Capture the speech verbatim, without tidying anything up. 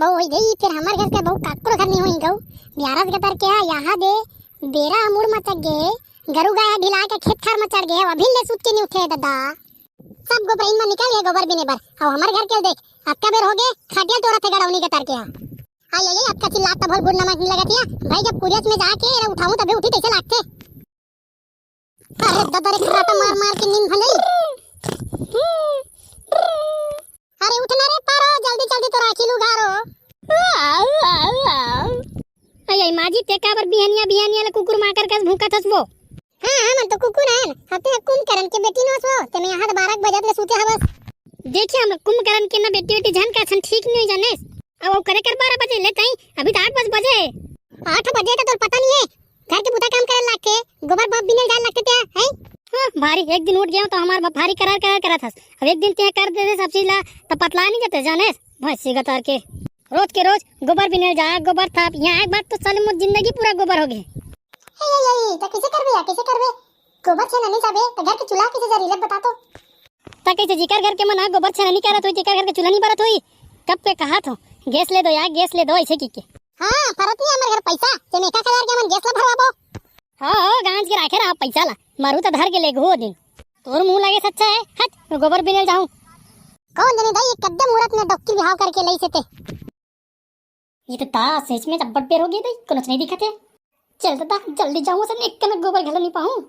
बहू होई गई, फिर हमर घर के बहू काकरो घर नहीं होई गऊ। बियारस गतर के हा, यहाँ दे बेरा मुड़ मचक गे, गरु गाय ढिला के खेत खार म चढ़ गे, अभिन ले सूत के नहीं उठे ददा। सब गोबरइन म निकल गे गोबर बिने बर। अउ हमर घर के देख, अतका बेर हो गे, खटिया तोड़त हे गड़ौनी गतर के हा। आई, आई, आई, अतका चिल्लात त भल गुड़ नमक नहीं लगत या। भाई, जब कुरियस में जाके एला उठाऊं तभे उठी, तइसे लागथे। अरे ददा रे, खर्राटा मार मार के नींद भंगई। अरे उठ ना रे पारो, जल्दी जल्दी तो राखी लू घारो। आई, आई, माँ जी, ते काबर बिहनिया बिहनिया ले कुकुर माकर कस भूंकत हस वो? हाँ, हमन तो कुकुर हन, हम ते कुंभकर्ण के बेटी नोस वो, ते में यहाँ बारह बजत ले सूते हवस। देखिए, हम कुंभकर्ण के ना बेटी बेटी झन का छन ठीक नहीं जाने। अब वो करे कर बारह बजे ले तई, अभी तो आठ बज बजे। आठ बजे तो तोर पता नहीं है, घर के बुता काम करे लागथे, गोबर बाप बिने जान लागथे ते, हैं? हाँ, भारी एक दिन उठ गया तो हमार बाप भारी करार करार करत हस। अब एक दिन ते कर दे दे सब चीज ला, तो पतला नहीं जाते जाने, भैंसी गतर के। रोज के रोज गोबर बिने जा, गोबर थाप, यहाँ एक बार तो साले मोर जिंदगी पूरा गोबर हो गए। ए, ए, ए, तो कैसे करबे यार, कैसे करबे? गोबर छेना नहीं जाबे, तो घर के चूल्हा कैसे जरी, ले बता तो। त कइसे जेकर घर के मन ह गोबर छेना नहीं करत होई, तेकर घर के चूल्हा नहीं बरत होई। कब के कहा थो, गैस ले दो यार, गैस ले दो, ऐसे की के। हाँ, परत नहीं हमर घर पैसा, ते में एक हजार के हमन गैस ला भरवाबो। हाँ, हो, गांज के राखे रहा पैसा ला, मारू त धर के ले गो दिन। तोर मुंह लगे सच्चा है, हट, मैं गोबर बिने जाऊं। कौन जनी दाई, ये कद्दम मुहूर्त में डोकी बिहाव करके लई से ते। ये तो ता सच में अब्बड़ बेर हो गई दाई, कोनो नहीं दिखत है। चल दादा, जल्दी जाऊं, सन एक कनक गोबर घलो नहीं पाऊं।